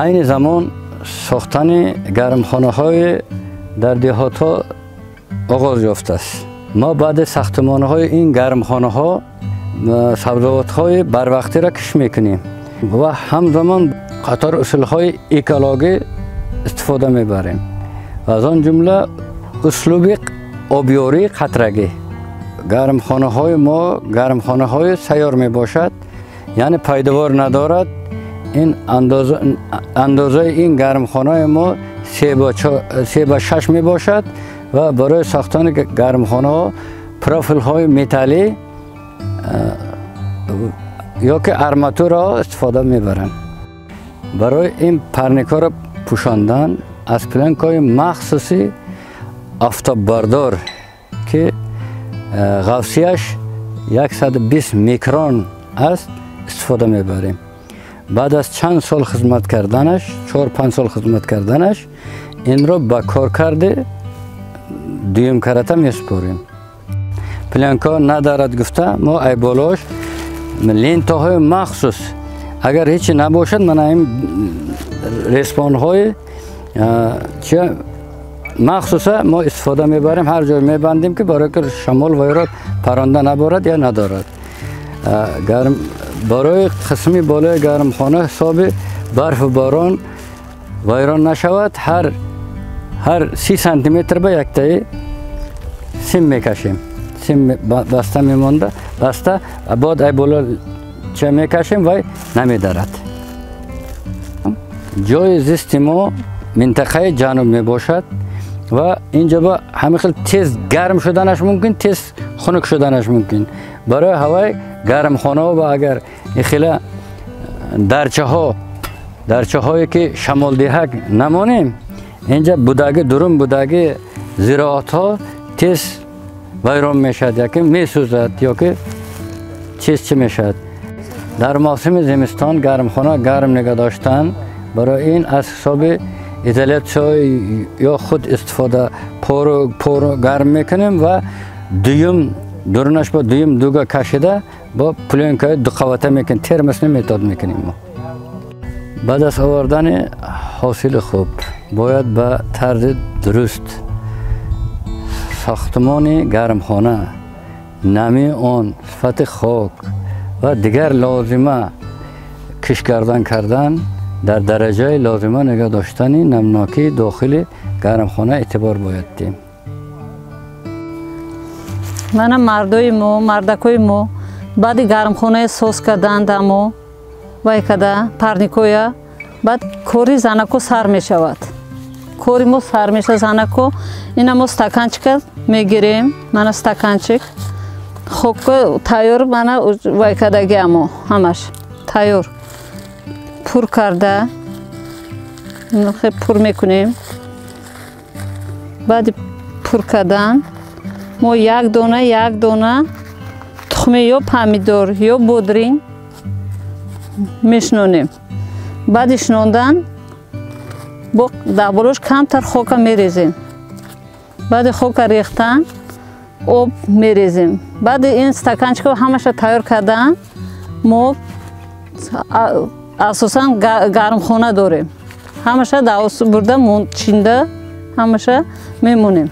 Айни замон сохтани гармхонаҳои дар деҳотҳо оғоз ёфтааст. Мо баъди сохтмонҳои ин гармхонаҳо сабзавотҳои барвақтиро кишт мекунем ва ҳамзамон қатор усулҳои экологӣ истифода мебарем, аз он ҷумла услуби обёрии қатрагӣ. Гармхонаҳои мо гармхонаҳои сайёр мебошад, яъне пайдовор надорад. Ин андозаи ин гармхонаи мо 3 ба 6 мебошад ва барои сохтани гармхонаҳо профилҳои металлӣ ё ки арматураҳо истифода мебаранд. Барои ин парникҳоро пӯшондан аз плёнкаҳои махсуси офтоббардор, ки ғафсияш 120 микрон аст, истифода мебарем. Баъд аз чанд сол хизмат карданаш, 4-5 сол хизмат карданаш, инро ба коркарди дуюм карата месупорем. Плёнка надарад гуфта, мо ай болош лентаҳои махсус, агар ҳечи набошад, мана ин респонҳои чи махсуса мо истифода мебарем, ҳар ҷой мебандем, ки барои ки шамол вайро паронда наборад ё надорад. Гарм барои қисми болои гармхона ҳисоби барфу борон вайрон нашавад, ҳар 30 сантиметр ба яктаи сим мекашем, сим баста мемонда, баста бод ай боло ча мекашем, вай намедарад. Ҷои зисти мо минтақаи ҷануб мебошад ва инҷо ба ҳамин хел тез гарм шуданаш мумкин, тез хунук шуданаш мумкин. Барои ҳавай гармхонаҳо ва агар ин хела дарчаҳое ки шамолдиҳак намонем, инҷа будаги дурун будаги зироатҳо тез вайрон мешавад, яки месӯзад, ёки чиз чӣ мешавад. Дар мавсими зимистон гармхона гарм нигоҳ доштан, барои ин аз ҳисоби изоляция ё худ истифода пору гарм мекунем ва дуюм дурунаш бо дуюм дуга кашида бо плёнкаи дуқавата мекунем, термосный метод мекунем мо. Баъд аз овардани ҳосили хуб бояд ба тарзи дуруст сохтмони гармхона, намии он, сифати хок ва дигар лозима кишгардан кардан, дар дараҷаи лозима нигоҳ доштани намнокии дохили гармхона эътибор бояд диҳем. Мана мардои мо, мардакои мо баъди гармхонае соз кардан дамо вай када парникоя, баъд кори занако сар мешавад. Кори мо сар мешавад. Занако ина мо стаканчика мегирем, мана стаканчик хокко тайёр, мана вай кадагиамо ҳамаш тайёр, пур карда пур мекунем. Баъди пур кардан мо як дона, як дона тухме ё помидор ё бодринг мешинонем. Баъди шинондан бо дар болош камтар хока мерезем. Баъди хока рехтан об мерезем. Баъди ин стаканчико ҳамаша тайёр кардан, мо асосан гармхона дорем, ҳамаша дар бурда чинда ҳамаша мемонем.